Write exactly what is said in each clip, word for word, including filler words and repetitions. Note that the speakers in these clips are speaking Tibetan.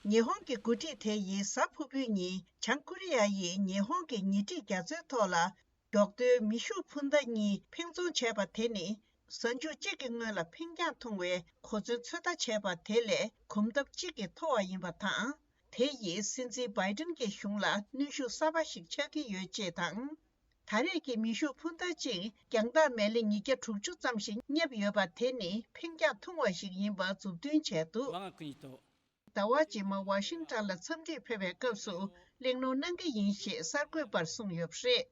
ཉི་ཧོང་གི་འགོ་ཁྲིད་དེ་ཡིས་གཟའ་ཕུར་བུའི་ཉིན་བྱང་ཀོ་རི་ཡ་ཡིས་ཉི་ཧོང་གི་ཉེ་འཁྲིས་རྒྱ་མཚོའི་ཐོག་ལ་མགྱོགས་རྡོའི་མེ་ཤུགས་འཕུར་མདའ་གཉིས་འཕེན་རྫོང་བྱས་པ་དེ་ནི། གཟའ་མཇུག་གཅིག་གི་སྔོན་ལ་འཕེན་རྒྱང་ཐུང་བའི་གོ་མཚོན་ཚོད་ལྟ་བྱས་པ་དེ་ལས་གོམ་སྟབས་གཅིག་གིས་མཐོ་བ་ཡིན་པ་དང་། དེ་ཡིས་སྲིད་འཛིན་བྷའི་ཏིན་གྱི་གཞུང་ལ་གནོན་ཤུགས་གསར་པ་ཞིག་ཆགས་ཀྱི་ཡོད་ཅེས་དང་། ད་རེས་ཀྱི་མེ་ཤུགས་འཕུར་མདའ་གཅིག་རྒྱང་ཐག་མེ་ལེ་ཉིས་བརྒྱ་དྲུག་ཅུ་ཙམ་ཞིག་བསྙབས་ཡོད་པ་དེ་ནི་འཕེན་རྒྱང་ཐུང་བ་ཞིག་ཡིན་པ་མཛུབ་སྟོན་བྱས་འདུག། ཟླ་བ་རྗེས་མ་ཝ་ཤིང་ཊོན་ལ་འཚམས་འདྲིར་ཕེབས་པའི་སྐབས་སུ་གླེང་སློང་གནང་གི་ཡིན་ཞེས་གསར་འགོད་པར་གསུངས་ཡོད་པ་རེད།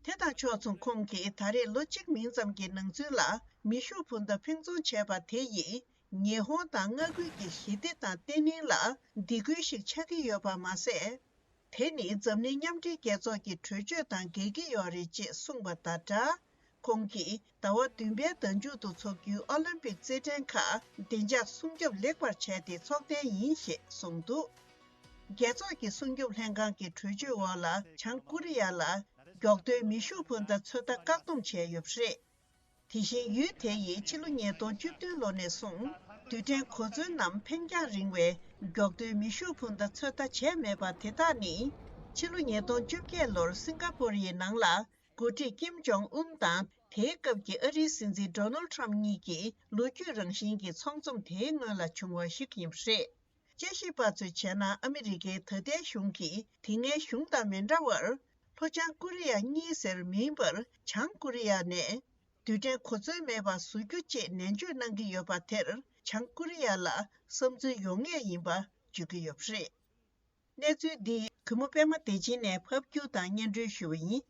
དེ་དང་ཕྱོགས་མཚུངས་ཁོང་གིས་ད་རེས་ལོ་གཅིག་མིན་ཙམ་གྱི་ནང་ཚུན་ལ་མེ་ཤུགས་འཕུར་མདའ་འཕེན་རྫོང་བྱས་པ་དེ་ཡིས་ཉི་ཧོང་དང་མངའ་ཁུལ་གྱི་ཞི་བདེ་དང་བརྟན་ལྷིང་ལ་སྡིགས་སྐུལ་ཞིག་ཆགས་ཀྱི་ཡོད་པ་མ་ཟད། དེ་ནི་འཛམ་གླིང་མཉམ་འབྲེལ་རྒྱལ་ཚོགས་ཀྱི་གྲོས་ཆོད་དང་འགལ་གྱི་ཡོད་རེད་ཅེས་གསུངས་པ་དང་སྦྲགས། ཁོང་གིས་ཟླ་བ་བདུན་པའི་ཟླ་མཇུག་ཏུ་འཚོགས་རྒྱུའི་ཨོ་ལིམ་པིག་རྩེད་འགྲན་ཁག་བདེ་འཇགས་སྲུང་སྐྱོབ་ལེགས་པར་བྱས་ཏེ་འཚོགས་གཏན་ཡིན་ཞེས་གསུངས་འདུག། རྒྱལ་ཚོགས་ཀྱི་སྲུང་སྐྱོབ་ལྷན་ཁང་གི་གྲོས་ཆོད་འོག་ལ་བྱང་ཀོ་རི་ཡ་ལ་མགྱོགས་རྡོའི་མེ་ཤུགས་འཕུར་མདའ་ཚོད་ལྟ་བཀག་སྡོམ་བྱས་ཡོད་པ་རེད། དེ་བཞིན་ཡུལ་དེ་ཡིས་ཕྱི་ལོ་ཉིས་སྟོང་བཅུ་བདུན་ལོ་ནས་བཟུང་རྡུལ་ཕྲན་གོ་མཚོན་ནམ་འཕེན་རྒྱང་རིང་བའི་མགྱོགས་རྡོའི་མེ་ཤུགས་འཕུར་མདའ་ཚོད་ལྟ་བྱས་མེད་པ་དེ་དག་ནི། ཕྱི་ལོ་ཉིས་སྟོང་བཅོ་བརྒྱད་ལོར་སིང་ག་པོར་ཡི་ནང་ལ་འགོ་ཁྲིད་ཀིམ་ཇོང་ཨུན་དང་དེའི་སྐབས་ཀྱི་ཨ་རིའི་སྲིད་འཛིན་ཌོ་ནལ་ཊམ་གཉིས་ཀྱི་ལོ་རྒྱུས་རང་བཞིན་གྱི་ཚོགས་འཛོམས་དེའི་སྔོན་ལ་བྱུང་བ་ཞིག་ཡིན་པ་རེད། དཔྱད་ཞིབ་པ་ཚོས་བྱས་ན་ཨ་མི་རི་ཀའི་ད་ལྟའི་གཞུང་གིས་དེ་སྔའི་གཞུང་དང་མི་འདྲ་བར། ལྷོ་བྱང་ཀོ་རི་ཡ་གཉིས་ཟེར་མིན་པར་བྱང་ཀོ་རི་ཡ་ནས་རྡུལ་ཕྲན་གོ་མཚོན་མེད་པ་བཟོ་རྒྱུ་ཅེས་ནན་བརྗོད་གནང་གི་ཡོད་པ་དེར་བྱང་ཀོ་རི་ཡ་ལ་བསམ་ཚུལ་ཡོད་ངེས་ཡིན་པ་བརྗོད་ཀྱི་ཡོད་པ་རེད། གནས་ཚུལ་འདི་གུས་མོ་པད་མ་བདེ་ཆེན་ནས་ཕབ་སྒྱུར་དང་སྙན་སྒྲོན་ཞུས་པ་ཡིན།